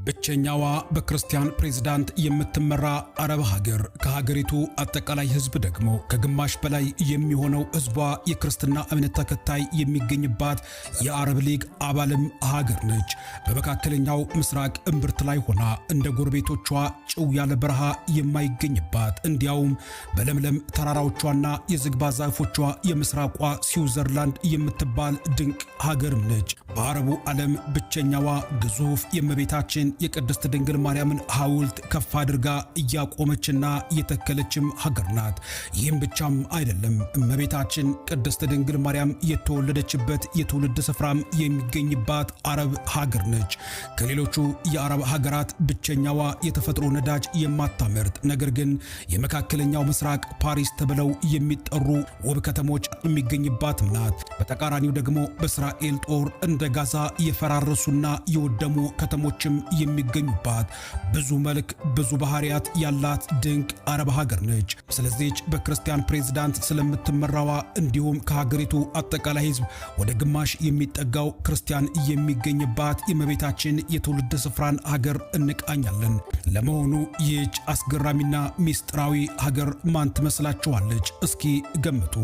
ብቸኛዋ በክርስቲያን ፕሬዝዳንት የምትመራ አረብ ሀገር፣ ከሀገሪቱ አጠቃላይ ሕዝብ ደግሞ ከግማሽ በላይ የሚሆነው ሕዝቧ የክርስትና እምነት ተከታይ የሚገኝባት የአረብ ሊግ አባልም ሀገር ነች። በመካከለኛው ምስራቅ እምብርት ላይ ሆና እንደ ጎረቤቶቿ ጭው ያለ በረሃ የማይገኝባት፣ እንዲያውም በለምለም ተራራዎቿና የዝግባ ዛፎቿ የምስራቋ ስዊዘርላንድ የምትባል ድንቅ ሀገርም ነች። በአረቡ ዓለም ብቸኛዋ ግዙፍ የእመቤታችን የቅድስት ድንግል ማርያምን ሐውልት ከፍ አድርጋ እያቆመችና እየተከለችም ሀገር ናት። ይህም ብቻም አይደለም። እመቤታችን ቅድስት ድንግል ማርያም የተወለደችበት የትውልድ ስፍራም የሚገኝባት አረብ ሀገር ነች። ከሌሎቹ የአረብ ሀገራት ብቸኛዋ የተፈጥሮ ነዳጅ የማታመርት፣ ነገር ግን የመካከለኛው ምስራቅ ፓሪስ ተብለው የሚጠሩ ውብ ከተሞች የሚገኝባትም ናት። በተቃራኒው ደግሞ በእስራኤል ጦር እንደ ጋዛ የፈራረሱና የወደሙ ከተሞችም የሚገኙባት፣ ብዙ መልክ ብዙ ባህሪያት ያላት ድንቅ አረብ ሀገር ነች። ስለዚህች በክርስቲያን ፕሬዝዳንት ስለምትመራዋ፣ እንዲሁም ከሀገሪቱ አጠቃላይ ሕዝብ ወደ ግማሽ የሚጠጋው ክርስቲያን የሚገኝባት የእመቤታችን የትውልድ ስፍራን ሀገር እንቃኛለን። ለመሆኑ ይህች አስገራሚና ሚስጥራዊ ሀገር ማን ትመስላችኋለች? እስኪ ገምቱ።